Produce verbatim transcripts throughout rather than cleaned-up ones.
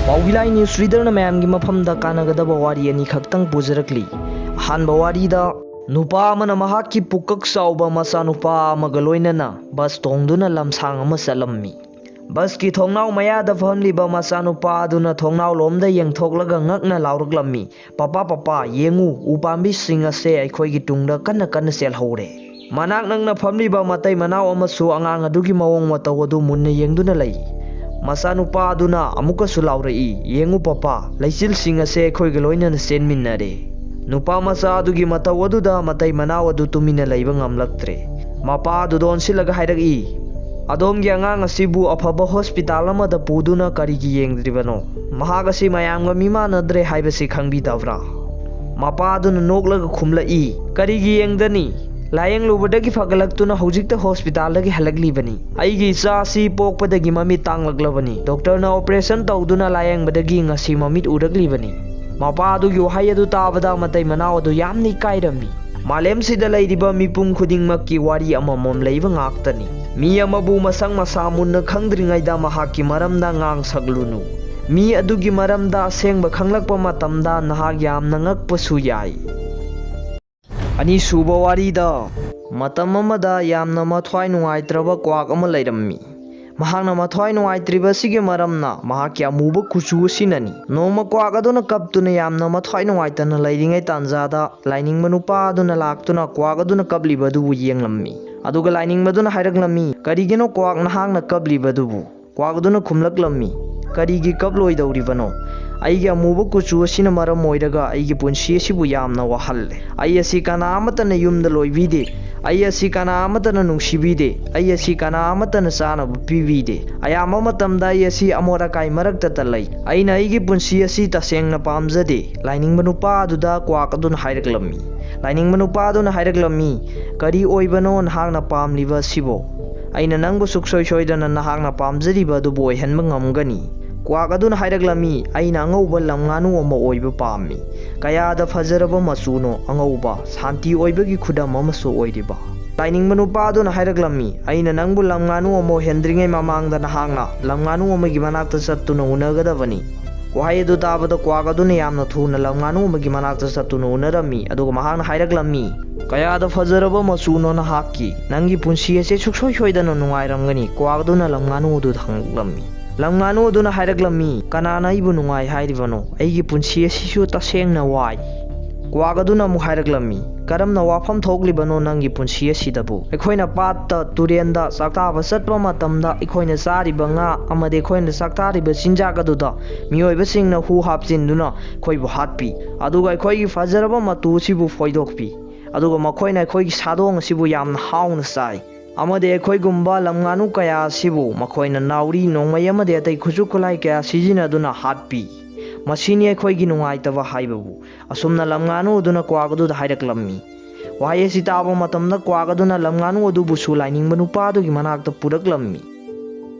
ꯄꯥꯎꯕꯤꯂꯥꯏ news ꯔꯤꯗꯔꯅ ꯃꯌꯥꯝꯒꯤ ꯃꯐꯝꯗ ꯀꯥꯟꯅꯒꯗꯕ ꯋꯥꯔꯤ ꯑꯅꯤꯈꯛꯇꯪ ꯄꯨꯖꯔꯛꯂꯤ꯫ ꯑꯍꯥꯟꯕ ꯋꯥꯔꯤꯗ, ꯅꯨꯄꯥ ꯑꯃꯅ ꯃꯍꯥꯛꯀꯤ ꯄꯨꯀꯛ ꯆꯥꯎꯕ ꯃꯆꯥꯅꯨꯄꯥ ꯑꯃꯒ ꯂꯣꯏꯅꯅ ꯕꯁ ꯇꯣꯡꯗꯨꯅ ꯂꯝꯁꯥꯡ ꯑꯃ ꯆꯠꯂꯝꯃꯤ꯫ ꯕꯁꯀꯤ ꯊꯣꯡꯅꯥꯎ ꯃꯌꯥꯗ ꯐꯝꯂꯤꯕ ꯃꯆꯥꯅꯨꯄꯥ ꯑꯗꯨꯅ ꯊꯣꯡꯅꯥꯎ ꯂꯣꯝꯗ ꯌꯦꯡꯊꯣꯛꯂꯒ ꯉꯛꯅ ꯂꯥꯎꯔꯛꯂꯝꯃꯤ, "ꯄꯄꯥ, ꯄꯄꯥ, ꯌꯦꯡꯉꯨ, ꯎꯄꯥꯝꯕꯤꯁꯤꯡ ꯑꯁꯦ ꯑꯩꯈꯣꯏꯒꯤ ꯇꯨꯡꯗ ꯀꯟꯅ ꯀꯟꯅ ꯆꯦꯜꯍꯧꯔꯦ!" ꯃꯅꯥꯛ ꯅꯛꯅ ꯐꯝꯂꯤꯕ ꯃꯇꯩ ꯃꯅꯥꯎ ꯑꯃꯁꯨ ꯑꯉꯥꯡ ꯑꯗꯨꯒꯤ ꯃꯑꯣꯡ ꯃꯇꯧ ꯑꯗꯨ ꯃꯨꯟꯅ ꯌꯦꯡꯗꯨꯅ ꯂꯩ꯫ ꯃꯆꯥꯅꯨꯄꯥ ꯑꯗꯨꯅ ꯑꯃꯨꯛꯀꯁꯨ ꯂꯥꯎꯔꯛꯏ, "ꯌꯦꯡꯉꯨ ꯄꯄꯥ, ꯂꯩꯆꯤꯜꯁꯤꯡ ꯑꯁꯦ ꯑꯩꯈꯣꯏꯒ ꯂꯣꯏꯅꯅ ꯆꯦꯟꯃꯤꯟꯅꯔꯦ!" ꯅꯨꯄꯥ ꯃꯆꯥ ꯑꯗꯨꯒꯤ ꯃꯇꯧ ꯑꯗꯨꯗ ꯃꯇꯩ ꯃꯅꯥꯎ ꯑꯗꯨ ꯇꯨꯃꯤꯟꯅ ꯂꯩꯕ ꯉꯝꯂꯛꯇ꯭ꯔꯦ꯫ ꯃꯄꯥ ꯑꯗꯨꯗ ꯑꯣꯟꯁꯤꯜꯂꯒ ꯍꯥꯏꯔꯛꯏ, "ꯑꯗꯣꯝꯒꯤ ꯑꯉꯥꯡ ꯑꯁꯤꯕꯨ ꯑꯐꯕ ꯍꯣꯁꯄꯤꯇꯥꯜ ꯑꯃꯗ ꯄꯨꯗꯨꯅ ꯀꯔꯤꯒꯤ ꯌꯦꯡꯗ꯭ꯔꯤꯕꯅꯣ? ꯃꯍꯥꯛ ꯑꯁꯤ ꯃꯌꯥꯝꯒ ꯃꯤꯃꯥꯟꯅꯗ꯭ꯔꯦ ꯍꯥꯏꯕꯁꯤ ꯈꯪꯕꯤꯗꯕ꯭ꯔꯥ?" ꯃꯄꯥ ꯑꯗꯨꯅ ꯅꯣꯛꯂꯒ ꯈꯨꯝꯂꯛꯏ, "ꯀꯔꯤꯒꯤ ꯌꯦꯡꯗꯅꯤ? ꯂꯥꯌꯦꯡꯂꯨꯕꯗꯒꯤ ꯐꯒꯠꯂꯛꯇꯨꯅ ꯍꯧꯖꯤꯛꯇ ꯍꯣꯁꯄꯤꯇꯥꯜꯗꯒꯤ ꯍꯜꯂꯛꯂꯤꯕꯅꯤ꯫ ꯑꯩꯒꯤ ꯏꯆꯥ ꯑꯁꯤ ꯄꯣꯛꯄꯗꯒꯤ ꯃꯃꯤꯠ ꯇꯥꯡꯂꯛꯂꯕꯅꯤ꯫ ꯗꯣꯛꯇꯔꯅ ꯑꯣꯄꯔꯦꯁꯟ ꯇꯧꯗꯨꯅ ꯂꯥꯌꯦꯡꯕꯗꯒꯤ ꯉꯁꯤ ꯃꯃꯤꯠ ꯎꯔꯛꯂꯤꯕꯅꯤ꯫" ꯃꯄꯥ ꯑꯗꯨꯒꯤ ꯋꯥꯍꯩ ꯑꯗꯨ ꯇꯥꯕꯗ ꯃꯇꯩ ꯃꯅꯥꯎ ꯑꯗꯨ ꯌꯥꯝꯅ ꯏꯀꯥꯏꯔꯝꯃꯤ꯫ ꯃꯥꯂꯦꯝꯁꯤꯗ ꯂꯩꯔꯤꯕ ꯃꯤꯄꯨꯝ ꯈꯨꯗꯤꯡꯃꯛꯀꯤ ꯋꯥꯔꯤ ꯑꯃꯃꯝ ꯂꯩꯕ ꯉꯥꯛꯇꯅꯤ꯫ ꯃꯤ ꯑꯃꯕꯨ ꯃꯁꯛ ꯃꯁꯥ ꯃꯨꯟꯅ ꯈꯪꯗ꯭ꯔꯤꯉꯩꯗ ꯃꯍꯥꯛꯀꯤ ꯃꯔꯝꯗ ꯉꯥꯡ ꯁꯛꯂꯨꯅꯨ꯫ ꯃꯤ ꯑꯗꯨꯒꯤ ꯃꯔꯝꯗ ꯑꯁꯦꯡꯕ ꯈꯪꯂꯛꯄ ꯃꯇꯝꯗ ꯅꯍꯥꯛ ꯌꯥꯝꯅ ꯉꯛꯄꯁꯨ ꯌꯥꯏ꯫ ꯑꯅꯤꯁꯨꯕ ꯋꯥꯔꯤꯗ, ꯃꯇꯝ ꯑꯃꯗ ꯌꯥꯝꯅ ꯃꯊ꯭ꯋꯥꯏ ꯅꯨꯡꯉꯥꯏꯇ꯭ꯔꯕ ꯀ꯭ꯋꯥꯛ ꯑꯃ ꯂꯩꯔꯝꯃꯤ꯫ ꯃꯍꯥꯛꯅ ꯃꯊ꯭ꯋꯥꯏ ꯅꯨꯡꯉꯥꯏꯇ꯭ꯔꯤꯕ ꯑꯁꯤꯒꯤ ꯃꯔꯝꯅ ꯃꯍꯥꯛꯀꯤ ꯑꯃꯨꯕ ꯀꯨꯆꯨ ꯑꯁꯤꯅꯅꯤ꯫ ꯅꯣꯡꯃ ꯀ꯭ꯋꯥꯛ ꯑꯗꯨꯅ ꯀꯞꯇꯨꯅ ꯌꯥꯝꯅ ꯃꯊ꯭ꯋꯥꯏ ꯅꯨꯡꯉꯥꯏꯇꯅ ꯂꯩꯔꯤꯉꯩ ꯇꯥꯟꯖꯥꯗ, ꯂꯥꯏꯅꯤꯡꯕ ꯅꯨꯄꯥ ꯑꯗꯨꯅ ꯂꯥꯛꯇꯨꯅ ꯀ꯭ꯋꯥꯛ ꯑꯗꯨꯅ ꯀꯞꯂꯤꯕ ꯑꯗꯨꯕꯨ ꯌꯦꯡꯂꯝꯃꯤ꯫ ꯑꯗꯨꯒ ꯂꯥꯏꯅꯤꯡꯕꯗꯨꯅ ꯍꯥꯏꯔꯛꯂꯝꯃꯤ, "ꯀꯔꯤꯒꯤꯅꯣ ꯀ꯭ꯋꯥꯛ ꯅꯍꯥꯛꯅ ꯀꯞꯂꯤꯕꯗꯨꯕꯨ?" ꯀ꯭ꯋꯥꯛ ꯑꯗꯨꯅ ꯈꯨꯝꯂꯛꯂꯝꯃꯤ, "ꯀꯔꯤꯒꯤ ꯀꯞꯂꯣꯏꯗꯧꯔꯤꯕꯅꯣ? ꯑꯩꯒꯤ ꯑꯃꯨꯕ ꯀꯨꯆꯨ ꯑꯁꯤꯅ ꯃꯔꯝ ꯑꯣꯏꯔꯒ ꯑꯩꯒꯤ ꯄꯨꯟꯁꯤ ꯑꯁꯤꯕꯨ ꯌꯥꯝꯅ ꯋꯥꯍꯜꯂꯦ꯫ ꯑꯩ ꯑꯁꯤ ꯀꯅꯥ ꯑꯃꯠꯇꯅ ꯌꯨꯝꯗ ꯂꯣꯏꯕꯤꯗꯦ꯫ ꯑꯩ ꯑꯁꯤ ꯀꯅꯥ ꯑꯃꯠꯇꯅ ꯅꯨꯡꯁꯤꯕꯤꯗꯦ꯫ ꯑꯩ ꯑꯁꯤ ꯀꯅꯥ ꯑꯃꯠꯇꯅ ꯆꯥꯅꯕ ꯄꯤꯕꯤꯗꯦ꯫ ꯑꯌꯥꯝꯕ ꯃꯇꯝꯗ ꯑꯩ ꯑꯁꯤ ꯑꯃꯣꯠ ꯑꯀꯥꯏ ꯃꯔꯛꯇꯇ ꯂꯩ꯫ ꯑꯩꯅ ꯑꯩꯒꯤ ꯄꯨꯟꯁꯤ ꯑꯁꯤ ꯇꯁꯦꯡꯅ ꯄꯥꯝꯖꯗꯦ꯫" ꯂꯥꯏꯅꯤꯡꯕ ꯅꯨꯄꯥ ꯑꯗꯨꯗ ꯀ꯭ꯋꯥꯛ ꯑꯗꯨꯅ ꯍꯥꯏꯔꯛꯂꯝꯃꯤ꯫ ꯂꯥꯏꯅꯤꯡꯕ ꯅꯨꯄꯥ ꯑꯗꯨꯅ ꯍꯥꯏꯔꯛꯂꯝꯃꯤ, "ꯀꯔꯤ ꯑꯣꯏꯕꯅꯣ ꯅꯍꯥꯛꯅ ꯄꯥꯝꯂꯤꯕ ꯑꯁꯤꯕꯣ? ꯑꯩꯅ ꯅꯪꯕꯨ ꯁꯨꯛꯁꯣꯏ ꯁꯣꯏꯗꯅ ꯅꯍꯥꯛꯅ ꯄꯥꯝꯖꯔꯤꯕ ꯑꯗꯨꯕꯨ ꯑꯣꯏꯍꯟꯕ ꯉꯝꯒꯅꯤ꯫" ꯀ꯭ꯋꯥꯛ ꯑꯗꯨꯅ ꯍꯥꯏꯔꯛꯂꯝꯃꯤ, "ꯑꯩꯅ ꯑꯉꯧꯕ ꯂꯝ ꯉꯥꯅꯨ ꯑꯃ ꯑꯣꯏꯕ ꯄꯥꯝꯃꯤ꯫" "ꯀꯌꯥꯗ ꯐꯖꯔꯕ ꯃꯆꯨꯅꯣ ꯑꯉꯧꯕ, ꯁꯥꯟꯇꯤ ꯑꯣꯏꯕꯒꯤ ꯈꯨꯗꯝ ꯑꯃꯁꯨ ꯑꯣꯏꯔꯤꯕ꯫" ꯂꯥꯏꯅꯤꯡꯕ ꯅꯨꯄꯥ ꯑꯗꯨꯅ ꯍꯥꯏꯔꯛꯂꯝꯃꯤ, "ꯑꯩꯅ ꯅꯪꯕꯨ ꯂꯝ ꯉꯥꯅꯨ ꯑꯃ ꯑꯣꯏꯍꯟꯗ꯭ꯔꯤꯉꯩ ꯃꯃꯥꯡꯗ ꯅꯍꯥꯛꯅ ꯂꯝ ꯉꯥꯅꯨ ꯑꯃꯒꯤ ꯃꯅꯥꯛꯇ ꯆꯠꯇꯨꯅ ꯎꯅꯒꯗꯕꯅꯤ"꯫ ꯋꯥꯍꯩ ꯑꯗꯨ ꯇꯥꯕꯗ ꯀ꯭ꯋꯥꯛ ꯑꯗꯨꯅ ꯌꯥꯝꯅ ꯊꯨꯅ ꯂꯝ ꯉꯥꯅꯨ ꯑꯃꯒꯤ ꯃꯅꯥꯛꯇ ꯆꯠꯇꯨꯅ ꯎꯅꯔꯝꯃꯤ, ꯑꯗꯨꯒ ꯃꯍꯥꯛꯅ ꯍꯥꯏꯔꯛꯂꯝꯃꯤ, "ꯀꯌꯥꯗ ꯐꯖꯔꯕ ꯃꯆꯨꯅꯣ ꯅꯍꯥꯛꯀꯤ! ꯅꯪꯒꯤ ꯄꯨꯟꯁꯤ ꯑꯁꯤ ꯁꯨꯡꯁꯣꯏ ꯁꯣꯏꯗꯅ ꯅꯨꯡꯉꯥꯏꯔꯝꯒꯅꯤ"꯫ ꯀ꯭ꯋꯥꯛ ꯑꯗꯨꯅ ꯂꯝ ꯉꯥꯅꯨ ꯑꯗꯨꯗ ꯍꯪꯂꯛꯂꯝꯃꯤ꯫ ꯂꯝ ꯉꯥꯅꯨ ꯑꯗꯨꯅ ꯍꯥꯏꯔꯛꯂꯝꯃꯤ, "ꯀꯅꯥꯅ ꯑꯩꯕꯨ ꯅꯨꯡꯉꯥꯏ ꯍꯥꯏꯔꯤꯕꯅꯣ? ꯑꯩꯒꯤ ꯄꯨꯟꯁꯤ ꯑꯁꯤꯁꯨ ꯇꯁꯦꯡꯅ ꯋꯥꯏ"꯫ ꯀ꯭ꯋꯥꯛ ꯑꯗꯨꯅ ꯑꯃꯨꯛ ꯍꯥꯏꯔꯛꯂꯝꯃꯤ, "ꯀꯔꯝꯅ ꯋꯥꯐꯝ ꯊꯣꯛꯂꯤꯕꯅꯣ ꯅꯪꯒꯤ ꯄꯨꯟꯁꯤ ꯑꯁꯤꯗꯕꯨ? ꯑꯩꯈꯣꯏꯅ ꯄꯥꯠꯇ, ꯇꯨꯔꯦꯟꯗ ꯆꯥꯛꯇꯥꯕ ꯆꯠꯄ ꯃꯇꯝꯗ ꯑꯩꯈꯣꯏꯅ ꯆꯥꯔꯤꯕ ꯉꯥ ꯑꯃꯗꯤ ꯑꯩꯈꯣꯏꯅ ꯆꯥꯛꯇꯥꯔꯤꯕ ꯆꯤꯟꯖꯥꯛ ꯑꯗꯨꯗ ꯃꯤꯑꯣꯏꯕꯁꯤꯡꯅ ꯍꯨ ꯍꯥꯞꯆꯤꯟꯗꯨꯅ ꯑꯩꯈꯣꯏꯕꯨ ꯍꯥꯠꯄꯤ, ꯑꯗꯨꯒ ꯑꯩꯈꯣꯏꯒꯤ ꯐꯖꯔꯕ ꯃꯇꯨ ꯑꯁꯤꯕꯨ ꯐꯣꯏꯗꯣꯛꯄꯤ, ꯑꯗꯨꯒ ꯃꯈꯣꯏꯅ ꯑꯩꯈꯣꯏꯒꯤ ꯁꯥꯗꯣꯡ ꯑꯁꯤꯕꯨ ꯌꯥꯝꯅ ꯍꯥꯎꯅ ꯆꯥꯏ꯫ ꯑꯃꯗꯤ ꯑꯩꯈꯣꯏꯒꯨꯝꯕ ꯂꯝ ꯉꯥꯅꯨ ꯀꯌꯥ ꯑꯁꯤꯕꯨ ꯃꯈꯣꯏꯅ ꯅꯥꯎꯔꯤ ꯅꯣꯡꯃꯩ ꯑꯃꯗꯤ ꯑꯇꯩ ꯈꯨꯠꯁꯨ ꯈꯨꯠꯂꯥꯏ ꯀꯌꯥ ꯁꯤꯖꯤꯟꯅꯗꯨꯅ ꯍꯥꯠꯄꯤ꯫ ꯃꯁꯤꯅꯤ ꯑꯩꯈꯣꯏꯒꯤ ꯅꯨꯡꯉꯥꯏꯇꯕ ꯍꯥꯏꯕꯕꯨ"꯫ ꯑꯁꯨꯝꯅ ꯂꯝ ꯉꯥꯅꯨ ꯑꯗꯨꯅ ꯀ꯭ꯋꯥꯛ ꯑꯗꯨꯗ ꯍꯥꯏꯔꯛꯂꯝꯃꯤ꯫ ꯋꯥꯍꯩ ꯑꯁꯤ ꯇꯥꯕ ꯃꯇꯝꯗ ꯀ꯭ꯋꯥꯛ ꯑꯗꯨꯅ ꯂꯝ ꯉꯥꯅꯨ ꯑꯗꯨꯕꯨꯁꯨ ꯂꯥꯏꯅꯤꯡꯕ ꯅꯨꯄꯥ ꯑꯗꯨꯒꯤ ꯃꯅꯥꯛꯇ ꯄꯨꯔꯛꯂꯝꯃꯤ꯫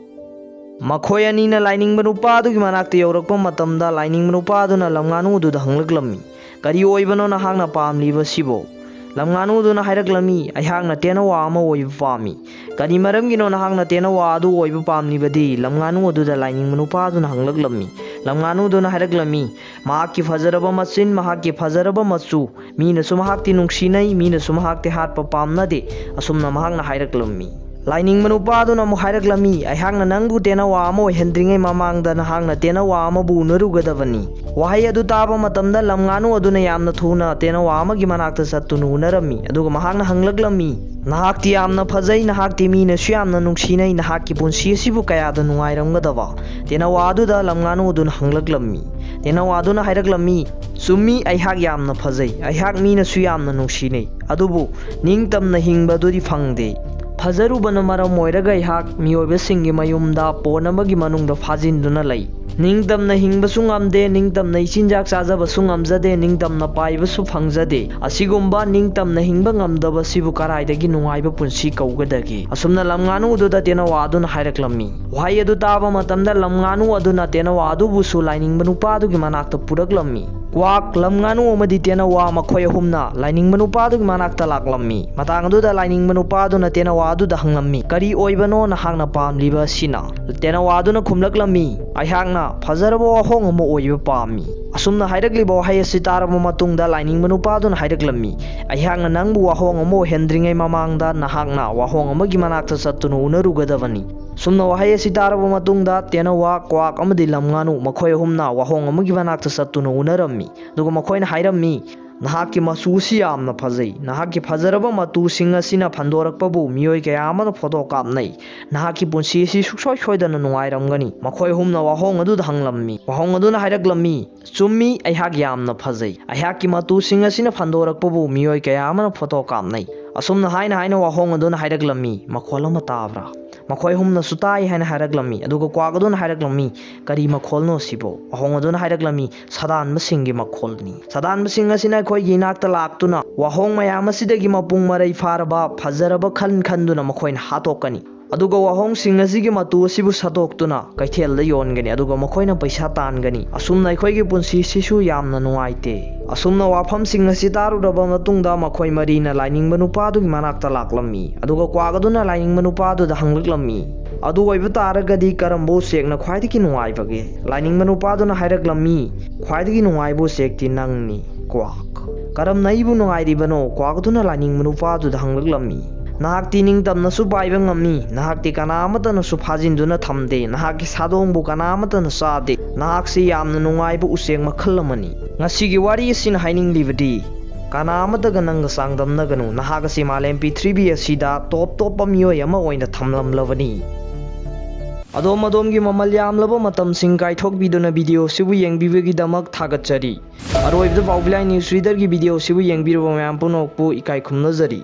ꯃꯈꯣꯏ ꯑꯅꯤꯅ ꯂꯥꯏꯅꯤꯡꯕ ꯅꯨꯄꯥ ꯑꯗꯨꯒꯤ ꯃꯅꯥꯛꯇ ꯌꯧꯔꯛꯄ ꯃꯇꯝꯗ, ꯂꯥꯏꯅꯤꯡꯕ ꯅꯨꯄꯥ ꯑꯗꯨꯅ ꯂꯝ ꯉꯥꯅꯨ ꯑꯗꯨꯗ ꯍꯪꯂꯛꯂꯝꯃꯤ, "ꯀꯔꯤ ꯑꯣꯏꯕꯅꯣ ꯅꯍꯥꯛꯅ ꯄꯥꯝꯂꯤꯕꯁꯤꯕꯣ?" ꯂꯝ ꯉꯥꯅꯨ ꯑꯗꯨꯅ ꯍꯥꯏꯔꯛꯂꯝꯃꯤ, "ꯑꯩꯍꯥꯛꯅ ꯇꯦꯅꯋꯥ ꯑꯃ ꯑꯣꯏꯕ ꯄꯥꯝꯃꯤ"꯫ "ꯀꯔꯤ ꯃꯔꯝꯒꯤꯅꯣ ꯅꯍꯥꯛꯅ ꯇꯦꯅꯋꯥ ꯑꯗꯨ ꯑꯣꯏꯕ ꯄꯥꯝꯂꯤꯕꯗꯤ?" ꯂꯝ ꯉꯥꯅꯨ ꯑꯗꯨꯗ ꯂꯥꯏꯅꯤꯡꯕ ꯅꯨꯄꯥ ꯑꯗꯨꯅ ꯍꯪꯂꯛꯂꯝꯃꯤ꯫ ꯂꯝ ꯉꯥꯅꯨ ꯑꯗꯨꯅ ꯍꯥꯏꯔꯛꯂꯝꯃꯤ, "ꯃꯍꯥꯛꯀꯤ ꯐꯖꯔꯕ ꯃꯆꯤꯟ, ꯃꯍꯥꯛꯀꯤ ꯐꯖꯔꯕ ꯃꯆꯨ, ꯃꯤꯅꯁꯨ ꯃꯍꯥꯛꯇꯤ ꯅꯨꯡꯁꯤꯅꯩ, ꯃꯤꯅꯁꯨ ꯃꯍꯥꯛꯇꯤ ꯍꯥꯠꯄ ꯄꯥꯝꯅꯗꯦ"꯫ ꯑꯁꯨꯝꯅ ꯃꯍꯥꯛꯅ ꯍꯥꯏꯔꯛꯂꯝꯃꯤ꯫ ꯂꯥꯏꯅꯤꯡꯕ ꯅꯨꯄꯥ ꯑꯗꯨꯅ ꯑꯃꯨꯛ ꯍꯥꯏꯔꯛꯂꯝꯃꯤ, "ꯑꯩꯍꯥꯛꯅ ꯅꯪꯕꯨ ꯇꯦꯅꯋꯥ ꯑꯃ ꯑꯣꯏꯍꯟꯗ꯭ꯔꯤꯉꯩ ꯃꯃꯥꯡꯗ ꯅꯍꯥꯛꯅ ꯇꯦꯅꯋꯥ ꯑꯃꯕꯨ ꯎꯅꯔꯨꯒꯗꯕꯅꯤ"꯫ ꯋꯥꯍꯩ ꯑꯗꯨ ꯇꯥꯕ ꯃꯇꯝꯗ ꯂꯝ ꯉꯥꯅꯨ ꯑꯗꯨꯅ ꯌꯥꯝꯅ ꯊꯨꯅ ꯇꯦꯅꯋꯥ ꯑꯃꯒꯤ ꯃꯅꯥꯛꯇ ꯆꯠꯇꯨꯅ ꯎꯅꯔꯝꯃꯤ, ꯑꯗꯨꯒ ꯃꯍꯥꯛꯅ ꯍꯪꯂꯛꯂꯝꯃꯤ, "ꯅꯍꯥꯛꯇꯤ ꯌꯥꯝꯅ ꯐꯖꯩ, ꯅꯍꯥꯛꯇꯤ ꯃꯤꯅꯁꯨ ꯌꯥꯝꯅ ꯅꯨꯡꯁꯤꯅꯩ, ꯅꯍꯥꯛꯀꯤ ꯄꯨꯟꯁꯤ ꯑꯁꯤꯕꯨ ꯀꯌꯥꯗ ꯅꯨꯡꯉꯥꯏꯔꯝꯒꯗꯕ?" ꯇꯦꯅꯋꯥ ꯑꯗꯨꯗ ꯂꯝ ꯉꯥꯅꯨ ꯑꯗꯨꯅ ꯍꯪꯂꯛꯂꯝꯃꯤ꯫ ꯇꯦꯅꯋꯥ ꯑꯗꯨꯅ ꯍꯥꯏꯔꯛꯂꯝꯃꯤ, "ꯆꯨꯝꯃꯤ, ꯑꯩꯍꯥꯛ ꯌꯥꯝꯅ ꯐꯖꯩ, ꯑꯩꯍꯥꯛ ꯃꯤꯅꯁꯨ ꯌꯥꯝꯅ ꯅꯨꯡꯁꯤꯅꯩ, ꯑꯗꯨꯕꯨ ꯅꯤꯡꯇꯝꯅ ꯍꯤꯡꯕꯗꯨꯗꯤ ꯐꯪꯗꯦ꯫ ꯐꯖꯔꯨꯕꯅ ꯃꯔꯝ ꯑꯣꯏꯔꯒ ꯑꯩꯍꯥꯛ ꯃꯤꯑꯣꯏꯕꯁꯤꯡꯒꯤ ꯃꯌꯨꯝꯗ ꯄꯣꯟ ꯑꯃꯒꯤ ꯃꯅꯨꯡꯗ ꯐꯥꯖꯤꯟꯗꯨꯅ ꯂꯩ꯫ ꯅꯤꯡꯇꯝꯅ ꯍꯤꯡꯕꯁꯨ ꯉꯝꯗꯦ, ꯅꯤꯡꯇꯝꯅ ꯏꯆꯤꯟꯖꯥꯛ ꯆꯥꯖꯕꯁꯨ ꯉꯝꯖꯗꯦ, ꯅꯤꯡꯇꯝꯅ ꯄꯥꯏꯕꯁꯨ ꯐꯪꯖꯗꯦ꯫ ꯑꯁꯤꯒꯨꯝꯕ ꯅꯤꯡꯇꯝꯅ ꯍꯤꯡꯕ ꯉꯝꯗꯕꯁꯤꯕꯨ ꯀꯔꯥꯏꯗꯒꯤ ꯅꯨꯡꯉꯥꯏꯕ ꯄꯨꯟꯁꯤ ꯀꯧꯒꯗꯒꯦ?" ꯑꯁꯨꯝꯅ ꯂꯝ ꯉꯥꯅꯨ ꯑꯗꯨꯗ ꯇꯦꯅꯋꯥ ꯑꯗꯨꯅ ꯍꯥꯏꯔꯛꯂꯝꯃꯤ꯫ ꯋꯥꯍꯩ ꯑꯗꯨ ꯇꯥꯕ ꯃꯇꯝꯗ ꯂꯝ ꯉꯥꯅꯨ ꯑꯗꯨꯅ ꯇꯦꯅꯋꯥ ꯑꯗꯨꯕꯨꯁꯨ ꯂꯥꯏꯅꯤꯡꯕ ꯅꯨꯄꯥ ꯑꯗꯨꯒꯤ ꯃꯅꯥꯛꯇ ꯄꯨꯔꯛꯂꯝꯃꯤ꯫ ꯀ꯭ꯋꯥꯛ, ꯂꯝ ꯉꯥꯅꯨ ꯑꯃꯗꯤ ꯇꯦꯅꯋꯥ ꯃꯈꯣꯏ ꯑꯍꯨꯝꯅ ꯂꯥꯏꯅꯤꯡꯕ ꯅꯨꯄꯥꯗꯨꯒꯤ ꯃꯅꯥꯛꯇ ꯂꯥꯛꯂꯝꯃꯤ꯫ ꯃꯇꯥꯡ ꯑꯗꯨꯗ ꯂꯥꯏꯅꯤꯡꯕ ꯅꯨꯄꯥꯗꯨꯅ ꯇꯦꯅꯋꯥ ꯑꯗꯨꯗ ꯍꯪꯂꯝꯃꯤ, "ꯀꯔꯤ ꯑꯣꯏꯕꯅꯣ ꯅꯍꯥꯛꯅ ꯄꯥꯝꯂꯤꯕ ꯑꯁꯤꯅ?" ꯇꯦꯅꯋꯥ ꯑꯗꯨꯅ ꯈꯨꯝꯂꯛꯂꯝꯃꯤ, "ꯑꯩꯍꯥꯛꯅ ꯐꯖꯔꯕ ꯋꯥꯍꯣꯡ ꯑꯃ ꯑꯣꯏꯕ ꯄꯥꯝꯃꯤ꯫" ꯑꯁꯨꯝꯅ ꯍꯥꯏꯔꯛꯂꯤꯕ ꯋꯥꯍꯩ ꯑꯁꯤ ꯇꯥꯔꯕ ꯃꯇꯨꯡꯗ ꯂꯥꯏꯅꯤꯡꯕ ꯅꯨꯄꯥꯗꯨꯅ ꯍꯥꯏꯔꯛꯂꯝꯃꯤ, "ꯑꯩꯍꯥꯛꯅ ꯅꯪꯕꯨ ꯋꯥꯍꯣꯡ ꯑꯃ ꯑꯣꯏꯍꯟꯗ꯭ꯔꯤꯉꯩ ꯃꯃꯥꯡꯗ ꯅꯍꯥꯛꯅ ꯋꯥꯍꯣꯡ ꯑꯃꯒꯤ ꯃꯅꯥꯛꯇ ꯆꯠꯇꯨꯅ ꯎꯅꯔꯨꯒꯗꯕꯅꯤ꯫" ꯁꯨꯝꯅ ꯋꯥꯍꯩ ꯑꯁꯤ ꯇꯥꯔꯕ ꯃꯇꯨꯡꯗ ꯇꯦꯅꯋꯥ, ꯀ꯭ꯋꯥꯛ ꯑꯃꯗꯤ ꯂꯝ ꯉꯥꯅꯨ ꯃꯈꯣꯏ ꯑꯍꯨꯝꯅ ꯋꯥꯍꯣꯡ ꯑꯃꯒꯤ ꯃꯅꯥꯛꯇ ꯆꯠꯇꯨꯅ ꯎꯅꯔꯝꯃꯤ꯫ ꯑꯗꯨꯒ ꯃꯈꯣꯏꯅ ꯍꯥꯏꯔꯝꯃꯤ, "ꯅꯍꯥꯛꯀꯤ ꯃꯆꯨ ꯑꯁꯤ ꯌꯥꯝꯅ ꯐꯖꯩ꯫ ꯅꯍꯥꯛꯀꯤ ꯐꯖꯔꯕ ꯃꯇꯨꯁꯤꯡ ꯑꯁꯤꯅ ꯐꯟꯗꯣꯔꯛꯄꯕꯨ ꯃꯤꯑꯣꯏ ꯀꯌꯥ ꯑꯃꯅ ꯐꯣꯇꯣ ꯀꯥꯞꯅꯩ꯫ ꯅꯍꯥꯛꯀꯤ ꯄꯨꯟꯁꯤ ꯑꯁꯤ ꯁꯨꯡꯁꯣꯏ ꯁꯣꯏꯗꯅ ꯅꯨꯡꯉꯥꯏꯔꯝꯒꯅꯤ꯫" ꯃꯈꯣꯏ ꯑꯍꯨꯝꯅ ꯋꯥꯍꯣꯡ ꯑꯗꯨꯗ ꯍꯪꯂꯝꯃꯤ꯫ ꯋꯥꯍꯣꯡ ꯑꯗꯨꯅ ꯍꯥꯏꯔꯛꯂꯝꯃꯤ, "ꯆꯨꯝꯃꯤ, ꯑꯩꯍꯥꯛ ꯌꯥꯝꯅ ꯐꯖꯩ꯫ ꯑꯩꯍꯥꯛꯀꯤ ꯃꯇꯨꯁꯤꯡ ꯑꯁꯤꯅ ꯐꯟꯗꯣꯔꯛꯄꯕꯨ ꯃꯤꯑꯣꯏ ꯀꯌꯥ ꯑꯃꯅ ꯐꯣꯇꯣ ꯀꯥꯞꯅꯩ꯫" ꯑꯁꯨꯝꯅ ꯍꯥꯏꯅ ꯍꯥꯏꯅ ꯋꯥꯍꯣꯡ ꯑꯗꯨꯅ ꯍꯥꯏꯔꯛꯂꯝꯃꯤ, "ꯃꯈꯣꯜ ꯑꯃ ꯇꯥꯕ꯭ꯔꯥ?" ꯃꯈꯣꯏ ꯑꯍꯨꯝꯅꯁꯨ ꯇꯥꯏ ꯍꯥꯏꯅ ꯍꯥꯏꯔꯛꯂꯝꯃꯤ꯫ ꯑꯗꯨꯒ ꯀ꯭ꯋꯥꯛ ꯑꯗꯨꯅ ꯍꯥꯏꯔꯛꯂꯝꯃꯤ, "ꯀꯔꯤ ꯃꯈꯣꯜꯅꯣ ꯁꯤꯕꯣ?" ꯋꯥꯍꯣꯡ ꯑꯗꯨꯅ ꯍꯥꯏꯔꯛꯂꯝꯃꯤ, "ꯁꯥꯗꯥꯟꯕꯁꯤꯡꯒꯤ ꯃꯈꯣꯜꯅꯤ꯫ ꯁꯥꯗꯥꯟꯕꯁꯤꯡ ꯑꯁꯤꯅ ꯑꯩꯈꯣꯏꯒꯤ ꯏꯅꯥꯛꯇ ꯂꯥꯛꯇꯨꯅ ꯋꯥꯍꯣꯡ ꯃꯌꯥꯝ ꯑꯁꯤꯗꯒꯤ ꯃꯄꯨꯡ ꯃꯔꯩ ꯐꯥꯔꯕ ꯐꯖꯔꯕ ꯈꯟ ꯈꯟꯗꯨꯅ ꯃꯈꯣꯏꯅ ꯍꯥꯠꯇꯣꯛꯀꯅꯤ꯫ ꯑꯗꯨꯒ ꯋꯥꯍꯣꯡꯁꯤꯡ ꯑꯁꯤꯒꯤ ꯃꯇꯨ ꯑꯁꯤꯕꯨ ꯁꯠꯇꯣꯛꯇꯨꯅ ꯀꯩꯊꯦꯜꯗ ꯌꯣꯟꯒꯅꯤ, ꯑꯗꯨꯒ ꯃꯈꯣꯏꯅ ꯄꯩꯁꯥ ꯇꯥꯟꯒꯅꯤ꯫ ꯑꯁꯨꯝꯅ ꯑꯩꯈꯣꯏꯒꯤ ꯄꯨꯟꯁꯤꯁꯤꯁꯨ ꯌꯥꯝꯅ ꯅꯨꯡꯉꯥꯏꯇꯦ꯫" ꯑꯁꯨꯝꯅ ꯋꯥꯐꯝꯁꯤꯡ ꯑꯁꯤ ꯇꯥꯔꯨꯔꯕ ꯃꯇꯨꯡꯗ ꯃꯈꯣꯏ ꯃꯔꯤꯅ ꯂꯥꯏꯅꯤꯡꯕ ꯅꯨꯄꯥꯗꯨꯒꯤ ꯃꯅꯥꯛꯇ ꯂꯥꯛꯂꯝꯃꯤ꯫ ꯑꯗꯨꯒ ꯀ꯭ꯋꯥꯛ ꯑꯗꯨꯅ ꯂꯥꯏꯅꯤꯡꯕ ꯅꯨꯄꯥꯗꯨꯗ ꯍꯪꯂꯛꯂꯝꯃꯤ, "ꯑꯗꯨ ꯑꯣꯏꯕ ꯇꯥꯔꯒꯗꯤ ꯀꯔꯝꯕ ꯎꯆꯦꯛꯅ ꯈ꯭ꯋꯥꯏꯗꯒꯤ ꯅꯨꯡꯉꯥꯏꯕꯒꯦ?" ꯂꯥꯏꯅꯤꯡꯕ ꯅꯨꯄꯥꯗꯨꯅ ꯍꯥꯏꯔꯛꯂꯝꯃꯤ, "ꯈ꯭ꯋꯥꯏꯗꯒꯤ ꯅꯨꯡꯉꯥꯏꯕ ꯎꯆꯦꯛꯇꯤ ꯅꯪꯅꯤ, ꯀ꯭ꯋꯥꯛ꯫" "ꯀꯔꯝꯅ ꯑꯩꯕꯨ ꯅꯨꯡꯉꯥꯏꯔꯤꯕꯅꯣ?" ꯀ꯭ꯋꯥꯛ ꯑꯗꯨꯅ ꯂꯥꯏꯅꯤꯡꯕ ꯅꯨꯄꯥꯗꯨꯗ ꯍꯪꯂꯛꯂꯝꯃꯤ꯫ "ꯅꯍꯥꯛꯇꯤ ꯅꯤꯡꯇꯝꯅꯁꯨ ꯄꯥꯏꯕ ꯉꯝꯃꯤ, ꯅꯍꯥꯛꯇꯤ ꯀꯅꯥ ꯑꯃꯠꯇꯅꯁꯨ ꯐꯥꯖꯤꯟꯗꯨꯅ ꯊꯝꯗꯦ, ꯅꯍꯥꯛꯀꯤ ꯁꯥꯗꯣꯡꯕꯨ ꯀꯅꯥ ꯑꯃꯠꯇꯅ ꯆꯥꯗꯦ, ꯅꯍꯥꯛꯁꯤ ꯌꯥꯝꯅ ꯅꯨꯡꯉꯥꯏꯕ ꯎꯆꯦꯛ ꯃꯈꯜ ꯑꯃꯅꯤ꯫" ꯉꯁꯤꯒꯤ ꯋꯥꯔꯤ ꯑꯁꯤꯅ ꯍꯥꯏꯅꯤꯡꯂꯤꯕꯗꯤ, ꯀꯅꯥ ꯑꯃꯠꯇꯒ ꯅꯪꯒ ꯆꯥꯡꯗꯝꯅꯒꯅꯨ, ꯅꯍꯥꯛ ꯑꯁꯤ ꯃꯥꯂꯦꯝ ꯄ꯭ꯔꯤꯊꯤꯕꯤ ꯑꯁꯤꯗ ꯇꯣꯞ ꯇꯣꯞꯄ ꯃꯤꯑꯣꯏ ꯑꯃ ꯑꯣꯏꯅ ꯊꯝꯂꯝꯂꯕꯅꯤ꯫ ꯑꯗꯣꯝ ꯑꯗꯣꯝꯒꯤ ꯃꯃꯜ ꯌꯥꯝꯂꯕ ꯃꯇꯝꯁꯤꯡ ꯀꯥꯏꯊꯣꯛꯄꯤꯗꯨꯅ ꯚꯤꯗꯤꯑꯣ ꯑꯁꯤꯕꯨ ꯌꯦꯡꯕꯤꯕꯒꯤꯗꯃꯛ ꯊꯥꯒꯠꯆꯔꯤ꯫ ꯑꯔꯣꯏꯕꯗ ꯄꯥꯎꯕꯤꯂꯥꯏ ꯅ꯭ꯌꯨꯁ ꯔꯤꯗꯔꯒꯤ ꯚꯤꯗꯤꯑꯣ ꯑꯁꯤꯕꯨ ꯌꯦꯡꯕꯤꯔꯕ ꯃꯌꯥꯝ ꯄꯨꯝꯅꯃꯛꯄꯨ ꯏꯀꯥꯏ ꯈꯨꯝꯅꯖꯔꯤ꯫